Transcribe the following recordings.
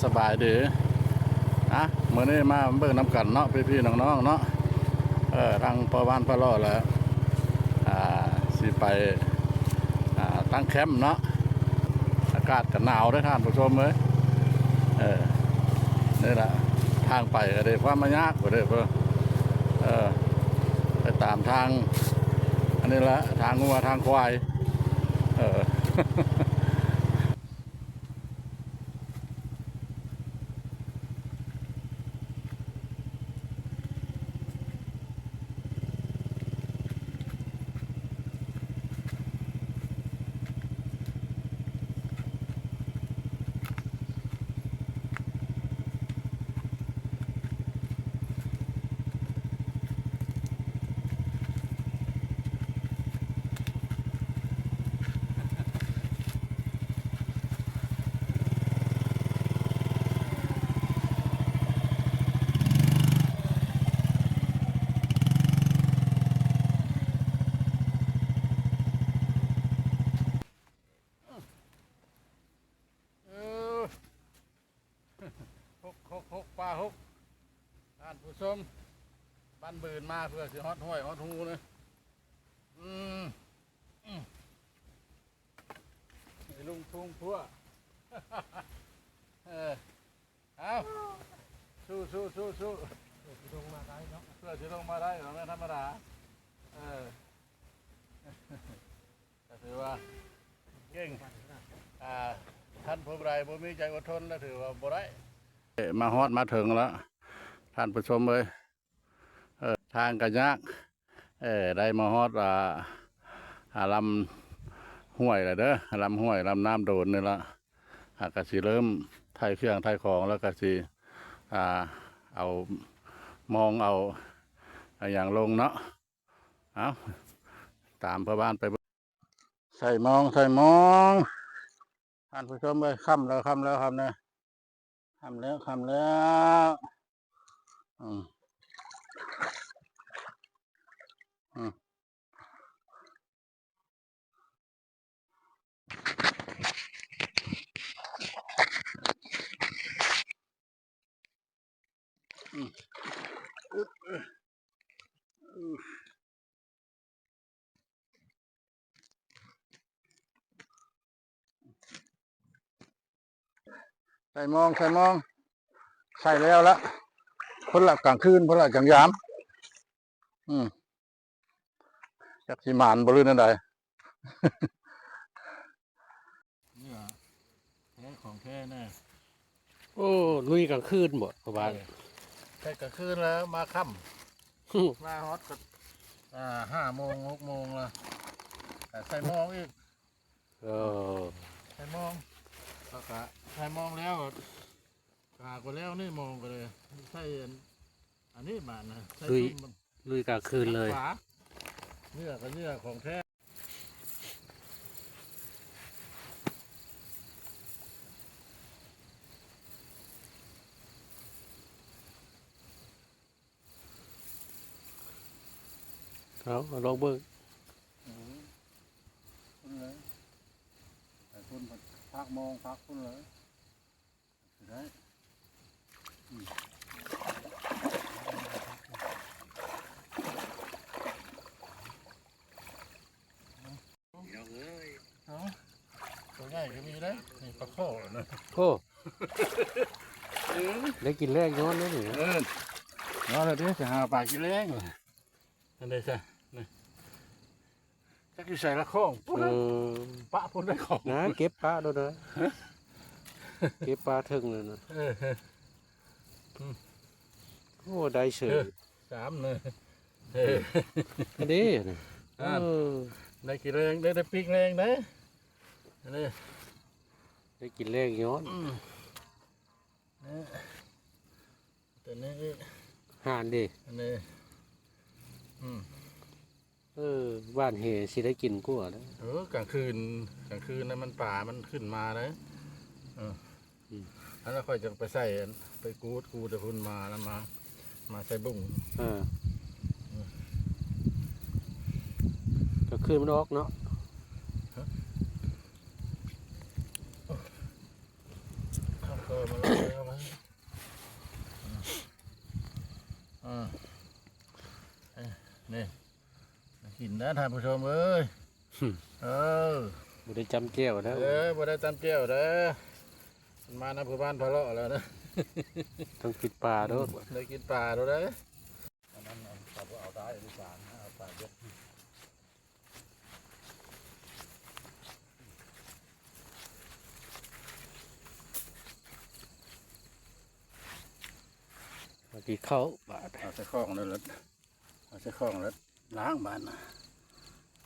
ສະບາຍດີ ອ່ະ ມື້ນີ້ມາເບິ່ງນຳກັນເນາະ ພີ່ໆ ນ້ອງໆ ເນາະ ເອີ ທາງພໍ່ບ້ານພະຫຼໍ່ລະ ອ່າ ຊິໄປ ອ່າ ຕັ້ງແຄມເນາະ ອາກາດກໍໜາວເດ້ທ່ານຜູ້ຊົມເອີຍ ເອີ ນີ້ລະ ທາງໄປກໍໄດ້ຄວາມມາຍາກເດ້ ເອີ ເອີ ໄປຕາມທາງ ອັນນີ້ລະ ທາງງົວທາງຄວາຍ ເອີ. ເອີ ຫົກ ຫົກ ຫົກ ປາຫົກ ທ່ານຜູ້ຊົມ ບັ້ນບືນມາເພື່ອຊິຮອດຫ້ວຍຮອດຮູເນາະ ອືມ ອືມ ໃຫ້ລຸງທຸງທົ່ວ ເອີ ເອົາ ສູ້ໆໆໆ ເພື່ອຊິລົງມາໄດ້ເນາະ ເພື່ອຊິລົງມາໄດ້ ບໍ່ແມ່ນທຳມະດາ ເອີ ກໍຖືວ່າເກັ່ງ ອ່າ ຄັນຜູ້ໃດບໍ່ມີໃຈອົດທົນລະຖືວ່າບໍ່ໄດ້ ມາຮອດມາເຖິງລະ ທ່ານຜູ້ຊົມເອີຍ ເອີ ທາງກໍຍາກ ເອີ ໄດ້ມາຮອດ ອ່າ ອ່າ ລຳຫ້ວຍລະເດີ ລຳຫ້ວຍ ລຳນ້ຳໂດນນີ້ລະ ອ່າ ກໍຊິເລີ່ມໄຖ່ເຄື່ອງໄຖ່ຂອງ ແລ້ວກໍຊິ ອ່າ ເອົາມອງ ເອົາ ເອົາຫຍັງລົງເນາະ ເອົາ ຕາມພໍ່ບ້ານໄປເບິ່ງ ໃສ່ມອງ ໃສ່ມອງ ທ່ານຜູ້ຊົມເອີຍ ຄ່ຳແລ້ວ ຄ່ຳແລ້ວ ຄ່ຳແລ້ວ ຄ່ຳແລ້ວ ຄ່ຳແລ້ວ ອືມ ອືມ. ໃສ່ມອງ ໃສ່ມອງ ໃສ່ແລ້ວລະ ພຸ້ນລະ ກາງຄືນພຸ້ນລະ ຈັ່ງຍາມ ອືມ ຈັກຊິໝານບໍ່ ຫຼືແນວໃດ ເນື້ອແທ້ຂອງແທ້ແນ່ ໂອ້ ລຸຍກາງຄືນບໍ່ ເພາະວ່າ ເອີ ໃສ່ກາງຄືນແລ້ວ ມາຄ່ຳ ມາຮອດກໍ ອ່າ ຫ້າໂມງ ຫົກໂມງລະ ກໍໃສ່ມອງອີກ ເອີ ໃສ່ມອງ ແລ້ວກະໃສ່ມອງແລ້ວ ກາກໍແລ້ວນີ້ ມອງກໍເລີຍ ໃສ່ອັນ ອັນນີ້ບາດນະ ໃສ່ ລຸຍ ລຸຍກາງຄືນເລີຍ ເນື້ອກໍເນື້ອຂອງແທ້ ເອົາ ເອົາລອງເບິ່ງ ເອີ ພຸ້ນເລີຍ ໃຫ້ພຸ້ນພັກມອງ ພັກພຸ້ນເລີຍ ຊິໄດ້ ອືມ ພີ່ນ້ອງເອີຍ ເອົາ ຕົວໃຫຍ່ກໍມີເດ້ ນີ້ປາຄໍ່ນະ ໂອ້ ໄດ້ກິນແລງຍ້ອນເດ້ນີ້ ເອີ ຍ້ອນແລ້ວເດ້ ຊິຫາປາກິນແລງ ອັນໃດຊະ ນີ້ ຈັກຢູ່ໃສລະ ຂອງພຸ້ນ ເອີ ປະພຸ້ນໄດ້ຂອງ ນະ ເກັບປະໂດດນະ ເກັບປະເທິງເລີຍນະ ເອີ ອືມ ໂອ້ ໄດ້ເສີຍ ເອີ ສາມເລີຍ ເອີ ອັນນີ້ ອ່າ ເອີ ໄດ້ກິນແລງ ໄດ້ ໄດ້ປີກແລງເດ້ ອັນນີ້ ໄດ້ກິນແລງຍ້ອນ ອືມ ເອີ ຕົວນີ້ອີກ ຫານເດ ອັນນີ້ ອືມ ເອີ ຫວ່ານແຫຊິໄດ້ກິນກວ່າເດ້ ເອີ ກາງຄືນ ກາງຄືນນັ້ນມັນ ປາມັນຂຶ້ນມາເດ້ ເອີ ອືມ ອັນນັ້ນຂ້ອຍຈະໄປໃສ່ ໄປກູດ ກູດແຕ່ພຸ້ນມາ ແລ້ວມາ ມາໃສ່ບຸ້ງ ເອີ ອືມ ກາງຄືນມັນອອກເນາະ ຮະ? ຂ້າມເຄີມາແລ້ວ ກິນນະທ່ານຜູ້ຊົມເອີຍ. ເອີ ບໍ່ໄດ້ຈ້ຳແຈ່ວເດີ ເອີ ບໍ່ໄດ້ຈ້ຳແຈ່ວເດີ. ມານຳຜູ້ບ້ານພາເລາະແລ້ວນະ ຕ້ອງກິນປາໂດ ໄດ້ກິນປາໂດເດີ. ອັນນັ້ນເອົາ ເອົາໄດ້ ສານ ເອົາປາເຢັດ. ມາກິນເຂົ້າບາດ ເອົາໃສ່ຂອງເດີ ເອົາໃສ່ຂອງແລ້ວລ້າງບາດນະ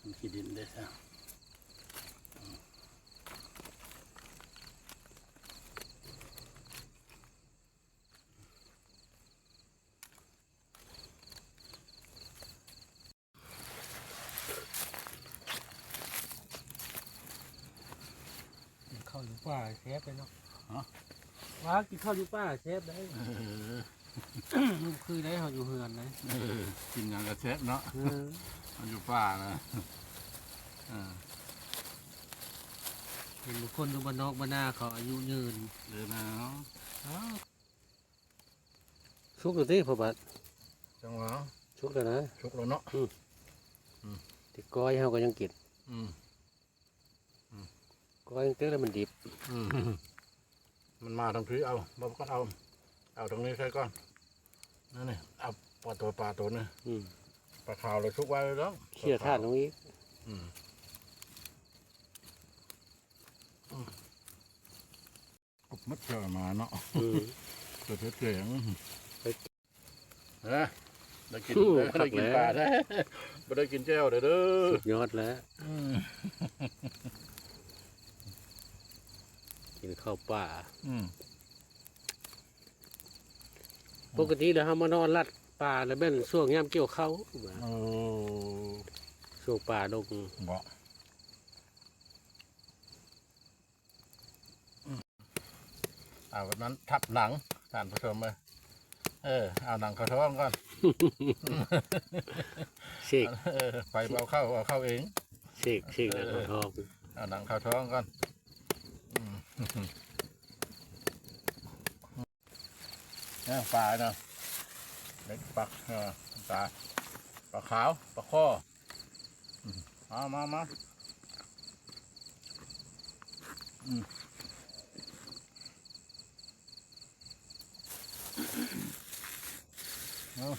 ມັນຂີ້ດິນເດ້ຊະ. ກິນເຂົ້າຢູ່ປ່າແຊບເດ້ເນາະ. ຮະ? ວ່າກິນເຂົ້າຢູ່ປ່າແຊບເດ້. ເອີ ຄືໄດ້ເຮົາຢູ່ເຮືອນເດ້. ເອີ ກິນຫຍັງກໍແຊບເນາະ. ເອີ ເຮົາຢູ່ປ່ານະ. ເອີ ເຫັນບາງຄົນຢູ່ບ້ານນອກບ້ານນາເຂົາອາຍຸຍືນເດີນະ. ເອົາ ສຸກແລ້ວຕິພໍ່ບາດ? ຈັ່ງຫວະ ສຸກແລ້ວນະ. ສຸກແລ້ວເນາະ. ອືມ ອືມ ແຕ່ກ້ອຍເຮົາກໍຍັງກິນ. ອືມ ອືມ ກ້ອຍເຕັກແລ້ວມັນດິບ. ອືມ ມັນມາທາງພີ້ ເອົາ ບໍ່ກ່ອນ ເອົາ ເອົາທາງນີ້ໃສ່ກ່ອນ. ນັ້ນນີ້ ເອົາປາໂຕ ປາໂຕນີ້. ອືມ ປາຂາວລະສຸກໄວແລ້ວ ເສຍທາດລົງອີກ. ອືມ ອືມ ກົບໝົດເທື່ອມາເນາະ. ອືມ ເກີດເຮັດແກງ. ເອີ ໄດ້ກິນ ໂອ້ ໄດ້ກິນປາແທ້ ບໍ່ໄດ້ກິນແຈ່ວເດີ. ສຸດຍອດແລ້ວ. ອືມ ກິນເຂົ້າປ່າ. ອືມ ປົກກະຕິແລ້ວເຮົາມານອນລັດປ່າແລ້ວແມ່ນຊ່ວງຍາມກ່ຽວເຂົ້າ. ໂອ້ ຊ່ວງປ່າດົງ ບໍ່? ເອົາອັນນັ້ນທັບໜັງ ທ່ານຜູ້ຊົມເອີຍ. ເອີ ເອົາໜັງເຂົ້າທ້ອງກ່ອນ. ເສກ ເອີ ໄປບໍ່ເອົາເຂົ້າ ເອົາເຂົ້າເອງ. ເສກ ເສກໜັງເຂົ້າທ້ອງ ເອົາໜັງເຂົ້າທ້ອງກ່ອນ. ອືມ ເອີ ປາເນາະ ເລັກປັກ ເອີ ປາ ປາຂາວ ປາຄໍ. ອືມ ມາ ມາ ມາ. ອືມ ເອົາ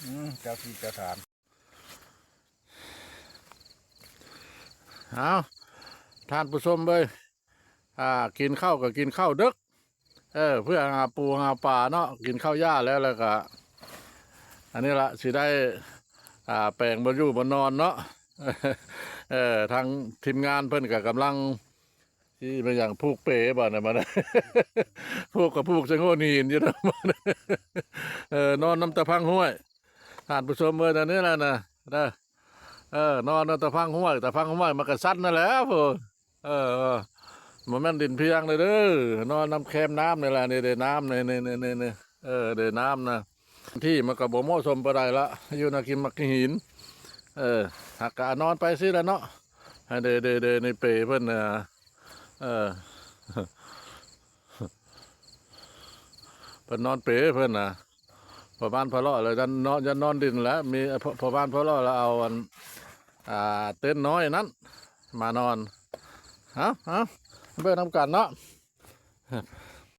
ອືມ ເຈົ້າທີ່ເຈົ້າທາງ. ເອົາ ທ່ານຜູ້ຊົມເອີຍ ອ່າ ກິນເຂົ້າກໍກິນເຂົ້າເດິກ ເອີ ເພື່ອຫາປູຫາປາເນາະ. ກິນເຂົ້າຫຍ້າແລ້ວ ແລ້ວກໍ ອັນນີ້ລະ ຊິໄດ້ ອ່າ ແປງບ່ອນຢູ່ບ່ອນນອນເນາະ. ເອີ ທາງທີມງານເພິ່ນກໍກຳລັງຊິແມ່ນຫຍັງ ຜູກເປບໍ່ນະ ມັນ ຜູກກໍຜູກໃສ່ໂຫນຫີນຢູ່ນະ. ເອີ ນອນນຳຕາພັງຫ້ວຍ ທ່ານຜູ້ຊົມເອີຍ. ອັນນີ້ລະນະ ເດີ ເອີ ນອນນຳຕາພັງຫ້ວຍ ຕາພັງຫ້ວຍມັນກໍຊັນນັ້ນແຫຼະ. ເອີ ເອີ ບໍ່ແມ່ນດິນພຽງເດີ ນອນນຳແຄມນ້ຳນີ້ແຫຼະ. ນີ້ເດ້ນ້ຳ ນີ້ ນີ້ ນີ້ ນີ້ ເອີ ເດ້ນ້ຳນະ. ທີ່ມັນກໍບໍ່ເໝາະສົມປານໃດລະ ຢູ່ນະກິນໝາກຫີນ. ເອີ ຫາກກະນອນໄປຊີ້ລະເນາະ. ເດ້ ເດ້ ເດ້ ນີ້ເປເພິ່ນນະ. ເອີ ເພິ່ນນອນເປເພິ່ນນະ. ພໍ່ບ້ານພາເລາະລະ ຢ້ານນອນ ຢ້ານນອນດິນແຫຼະ. ມີ ພໍ່ ພໍ່ບ້ານພາເລາະລະເອົາອັນ ອ່າ ເຕັນນ້ອຍນັ້ນມານອນ. ເອົາ ເອົາ ເບິ່ງນຳກັນເນາະ.